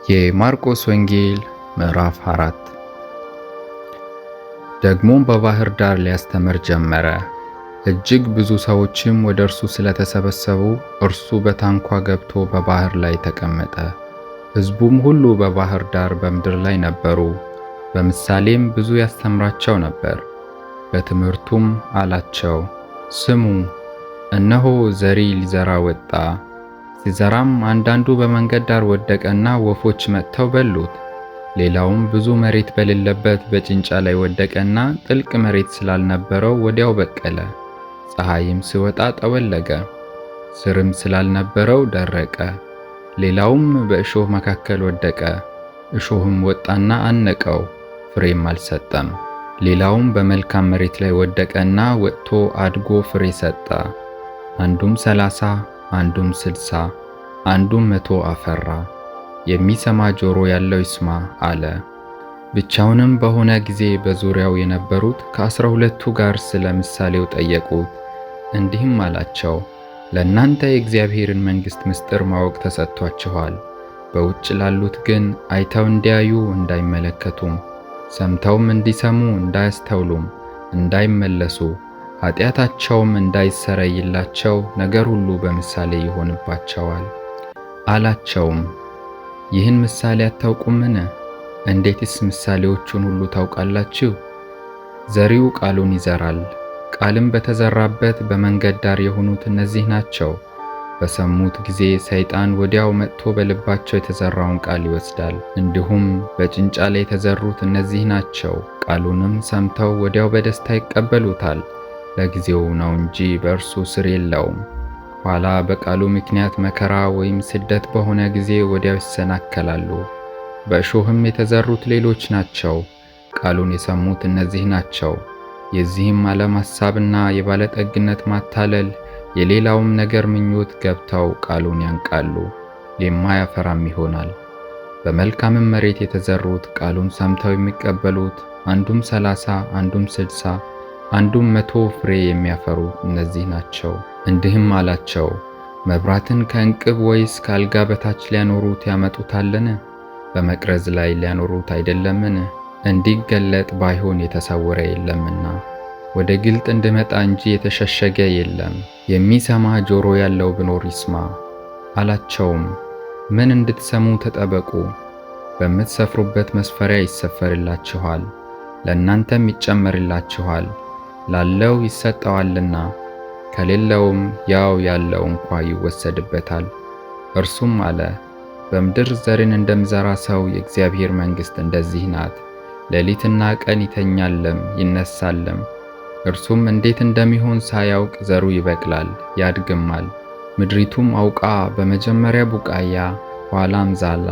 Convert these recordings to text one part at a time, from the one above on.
የማርቆስ ወንጌል ምዕራፍ 4። ደግሞም በባህር ዳር ሊያስተምር ጀመረ። እጅግ ብዙ ሰዎችም ወደ እርሱ ስለተሰበሰቡ እርሱ በታንኳ ገብቶ በባህር ላይ ተቀመጠ። ሕዝቡም ሁሉ በባህር ዳር በምድር ላይ ነበሩ። በምሳሌም ብዙ ያስተምራቸው ነበር። በትምህርቱም አላቸው፣ ስሙ፣ እነሆ ዘሪ ሊዘራ ወጣ። ሲዘራም አንዳንዱ በመንገድ ዳር ወደቀና ወፎች መጥተው በሉት። ሌላውም ብዙ መሬት በሌለበት በጭንጫ ላይ ወደቀና ጥልቅ መሬት ስላልነበረው ወዲያው በቀለ። ፀሐይም ሲወጣ ጠወለገ፣ ስርም ስላልነበረው ደረቀ። ሌላውም በእሾህ መካከል ወደቀ፣ እሾህም ወጣና አነቀው፣ ፍሬም አልሰጠም። ሌላውም በመልካም መሬት ላይ ወደቀና ወጥቶ አድጎ ፍሬ ሰጠ። አንዱም 30፣ አንዱም 60፣ አንዱም 100 አፈራ። የሚሰማ ጆሮ ያለው ይስማ አለ። ብቻውንም በሆነ ጊዜ በዙሪያው የነበሩት ከ12ቱ ጋር ስለ ምሳሌው ጠየቁት። እንዲህም አላቸው፣ ለእናንተ የእግዚአብሔርን መንግሥት ምስጢር ማወቅ ተሰጥቷችኋል። በውጭ ላሉት ግን አይተው እንዲያዩ እንዳይመለከቱም፣ ሰምተውም እንዲሰሙ እንዳያስተውሉም፣ እንዳይመለሱ፣ ኃጢአታቸውም እንዳይሰረይላቸው ነገር ሁሉ በምሳሌ ይሆንባቸዋል። አላቸውም፣ ይህን ምሳሌ አታውቁምን? እንዴትስ ምሳሌዎቹን ሁሉ ታውቃላችሁ? ዘሪው ቃሉን ይዘራል። ቃልም በተዘራበት በመንገድ ዳር የሆኑት እነዚህ ናቸው። በሰሙት ጊዜ ሰይጣን ወዲያው መጥቶ በልባቸው የተዘራውን ቃል ይወስዳል። እንዲሁም በጭንጫ ላይ የተዘሩት እነዚህ ናቸው። ቃሉንም ሰምተው ወዲያው በደስታ ይቀበሉታል። ለጊዜው ነው እንጂ በእርሱ ስር የለውም። ኋላ በቃሉ ምክንያት መከራ ወይም ስደት በሆነ ጊዜ ወዲያው ይሰናከላሉ። በእሾህም የተዘሩት ሌሎች ናቸው። ቃሉን የሰሙት እነዚህ ናቸው። የዚህም ዓለም ሐሳብና የባለጠግነት ማታለል የሌላውም ነገር ምኞት ገብተው ቃሉን ያንቃሉ፣ የማያፈራም ይሆናል። በመልካምም መሬት የተዘሩት ቃሉን ሰምተው የሚቀበሉት አንዱም 30፣ አንዱም 60፣ አንዱም 100 ፍሬ የሚያፈሩ እነዚህ ናቸው። እንዲህም አላቸው፣ መብራትን ከእንቅብ ወይስ ከአልጋ በታች ሊያኖሩት ያመጡታልን? በመቅረዝ ላይ ሊያኖሩት አይደለምን? እንዲገለጥ ባይሆን የተሰወረ የለምና፣ ወደ ግልጥ እንዲመጣ እንጂ የተሸሸገ የለም። የሚሰማ ጆሮ ያለው ቢኖር ይስማ። አላቸውም፣ ምን እንድትሰሙ ተጠበቁ። በምትሰፍሩበት መስፈሪያ ይሰፈርላችኋል፣ ለእናንተም ይጨመርላችኋል። ላለው ይሰጠዋልና፣ ከሌለውም ያው ያለው እንኳ ይወሰድበታል። እርሱም አለ፣ በምድር ዘርን እንደሚዘራ ሰው የእግዚአብሔር መንግሥት እንደዚህ ናት። ሌሊትና ቀን ይተኛልም ይነሳልም። እርሱም እንዴት እንደሚሆን ሳያውቅ ዘሩ ይበቅላል ያድግማል። ምድሪቱም አውቃ በመጀመሪያ ቡቃያ፣ ኋላም ዛላ፣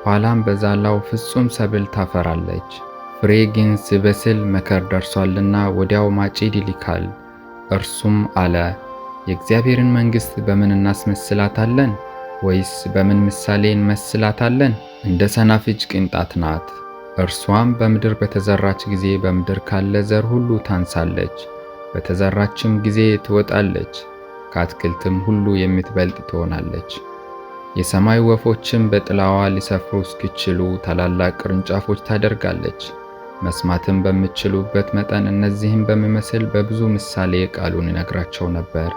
ኋላም በዛላው ፍጹም ሰብል ታፈራለች። ፍሬ ግን ሲበስል መከር ደርሷልና ወዲያው ማጭድ ይልካል። እርሱም አለ፣ የእግዚአብሔርን መንግሥት በምን እናስመስላታለን? ወይስ በምን ምሳሌ እንመስላታለን? እንደ ሰናፍጭ ቅንጣት ናት። እርሷም በምድር በተዘራች ጊዜ በምድር ካለ ዘር ሁሉ ታንሳለች። በተዘራችም ጊዜ ትወጣለች፣ ከአትክልትም ሁሉ የምትበልጥ ትሆናለች። የሰማይ ወፎችም በጥላዋ ሊሰፍሩ እስኪችሉ ታላላቅ ቅርንጫፎች ታደርጋለች። መስማትም በሚችሉበት መጠን እነዚህም በሚመስል በብዙ ምሳሌ ቃሉን ይነግራቸው ነበር።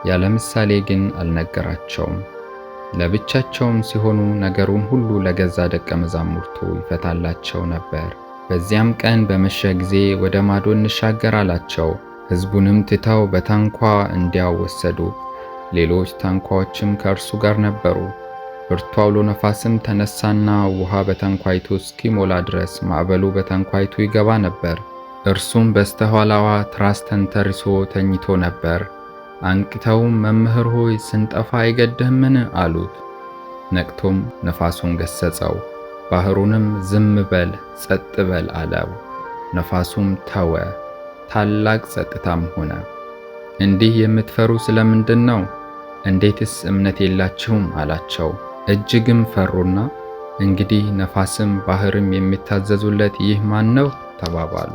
ያለ ምሳሌ ግን አልነገራቸውም። ለብቻቸውም ሲሆኑ ነገሩን ሁሉ ለገዛ ደቀ መዛሙርቱ ይፈታላቸው ነበር። በዚያም ቀን በመሸ ጊዜ ወደ ማዶ እንሻገር አላቸው። ሕዝቡንም ትተው በታንኳ እንዲያው ወሰዱ። ሌሎች ታንኳዎችም ከእርሱ ጋር ነበሩ። ብርቱ አውሎ ነፋስም ተነሳና ውሃ በታንኳይቱ እስኪሞላ ድረስ ማዕበሉ በታንኳይቱ ይገባ ነበር። እርሱም በስተኋላዋ ትራስ ተንተርሶ ተኝቶ ነበር። አንቅተውም መምህር ሆይ ስንጠፋ አይገድህምን? አሉት። ነቅቶም ነፋሱን ገሰጸው፣ ባህሩንም ዝም በል ጸጥ በል አለው። ነፋሱም ተወ፣ ታላቅ ጸጥታም ሆነ። እንዲህ የምትፈሩ ስለምንድን ነው? እንዴትስ እምነት የላችሁም? አላቸው። እጅግም ፈሩና እንግዲህ ነፋስም ባህርም የሚታዘዙለት ይህ ማን ነው? ተባባሉ።